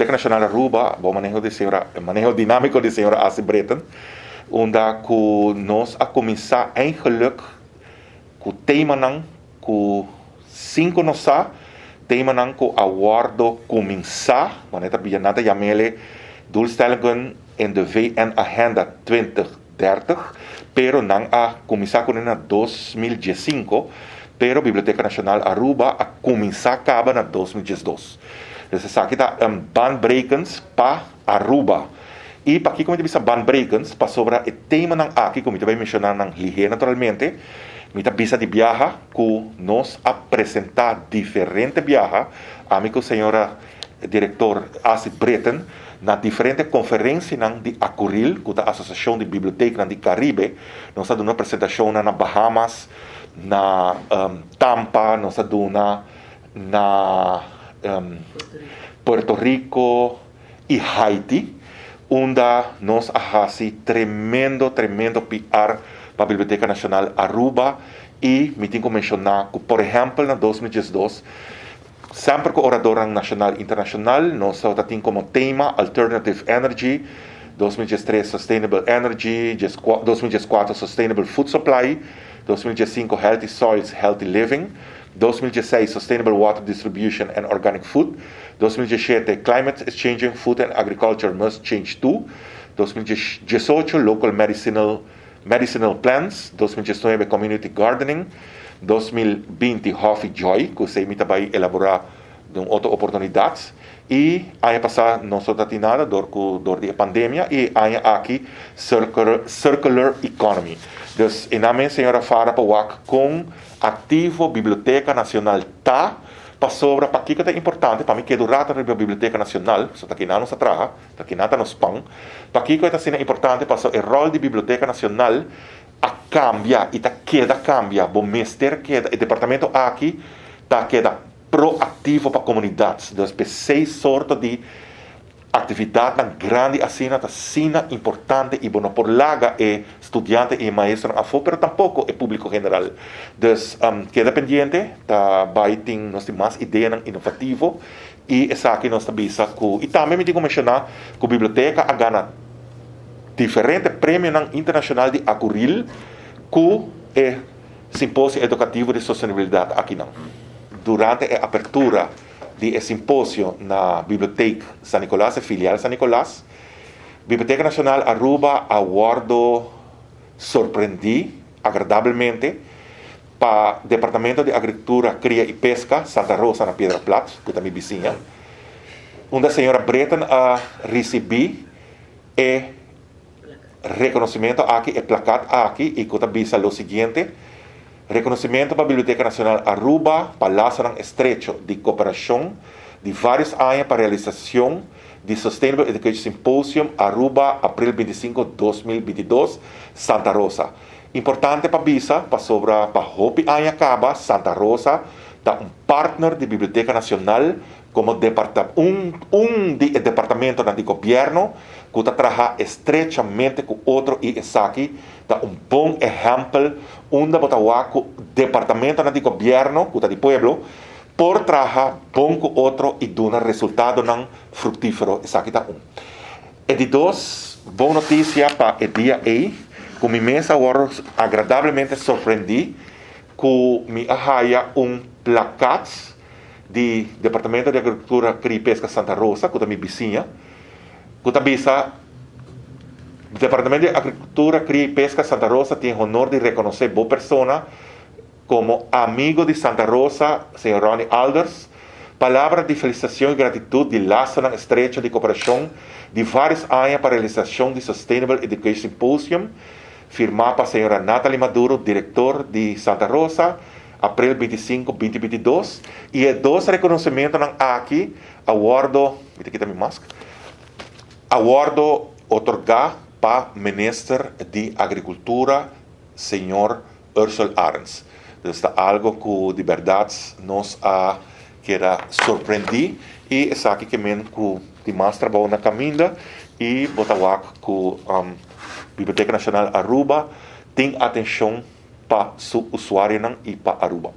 Biblioteca Nacional Aruba, bou maneho di señora, maneho dinamico di señora Astrid Britten, unda cu nos a cuminsa eigenlijk cu temanan cu sin cu nos sa, temanan cu a wordo cuminsa, manera ta bia nan ta yam'ele Doelstellingen in de VN Agenda 2030, pero nan a cuminsa cune na 2015, pero Biblioteca Nacional Aruba a cuminsa caba na 2012. Dus esaki ta un baanbrekend pa Aruba. Y pakico mi ta bisa baanbrekend? Pasobra e temanan aki cu mi ta bay menciona nan lihe naturalmente, mi ta bisa di biaha cu nos a presenta diferente biaha, ami cu señora director Astrid Britten, na diferente conferencianan di ACURIL, cu ta Asociacion di Bibliotecanan di Caribe. Nos a duna presentacionnan na Bahamas, na Tampa, nos a duna na Puerto Rico y Haiti, unda nos a haci tremendo, tremendo PR pa Biblioteca Nacional Aruba. Y mi tin cu menciona cu, por ehempel, na 2012, semper cu oradornan nacional y internacional, nos a tin como tema Alternative Energy, 2013 Sustainable Energy, 2014 Sustainable Food Supply, 2015 Healthy Soils, Healthy Living, 2016 Sustainable Water Distribution and Organic Food, 2017 Climate is Changing, Food and Agriculture Must Change Too, 2018 Local Medicinal Plants, 2019 Community Gardening, 2020 Coffee Joy, cu esey mi ta bay elabora den otro oportunidad, y aña pasa no tabatin nada door di pandemia, y aña aki Circular Economy. Dus e nome señora Fara pa wak con activo Biblioteca Nacional ta, pasobra pakico ta importante pa mi keda rato riba Biblioteca Nacional, so ta aki nan nos traha, ta aki nan ta nos pan. Pakico ta asina importante? Paso e rol di Biblioteca Nacional a cambia y ta keda cambia. Bo mester keda, e departamento aki ta keda proactivo pa comunidad. Dus e sorto di actividad grandi asina ta asina importante y bo no por laga e studiante y maestro afo, pero tampoco e publico general. Dus keda pendiente, ta bay tin nos tin mas idea innovativo y esaki nos ta bisa cu y tambe mi tin cu menciona cu biblioteca a gana diferente premio internacional di Acuril cu e simposio educativo di sostenibilidad aki nan. Durante e apertura di e simposio na Biblioteca San Nicolas, filial San Nicolas, Biblioteca Nacional Aruba a wordo sorprendi agradablemente pa Departamento di Agricultura, Cria y Pesca, Santa Rosa na Piedra Plat, cu ta mi bisiña, unda señora Breton a ricibi e reconocimento aki, e plakat aki, y cu ta bisa lo siguiente: "Reconocimento pa Biblioteca Nacional Aruba, pa lasonan estrecho di cooperacion di varios aña pa realisacion di Sustainable Education Symposium Aruba, april 25, 2022, Santa Rosa." Importante pa bisa, pasobra pa hopi aña caba, Santa Rosa ta un partner di Biblioteca Nacional como un di departamento di gobierno cu ta traha estrechamente cu otro, y esaki ta un bon ehempel unda bo ta wak departamento di gobierno cu ta di pueblo por traha bon cu otro y duna resultadonan fructifero. Esaki ta un. E di dos bon noticia pa e dia ey, cu mi mes a wordo agradablemente sorprendi cu mi a haya un plakat di Departamento di Agricultura, Cria y Pesca Santa Rosa, cu ta mi bisiña, cu ta bisa: "Departamento di Agricultura, Cria y Pesca Santa Rosa tin honor di reconoce bo persona como amigo di Santa Rosa, señor Ronnie Alders. Palabra di felicitacion y gratitud di lasonan estrecho di cooperacion di varios aña pa realisacion di Sustainable Education Symposium. Firma pa señora Natalie Maduro, director di Santa Rosa, april 25, 2022." Y e dos reconocimento aki a wordo, mi kita mi mask, a wordo otorga pa Minister di Agricultura, señor Ursell Arends. Dus ta algo cu di berdad nos a keda sorprendi y esaki kiermen cu tin mas trabou na caminda y bo ta wak cu Biblioteca Nacional Aruba tin atencion pa su usuarionan y pa Aruba.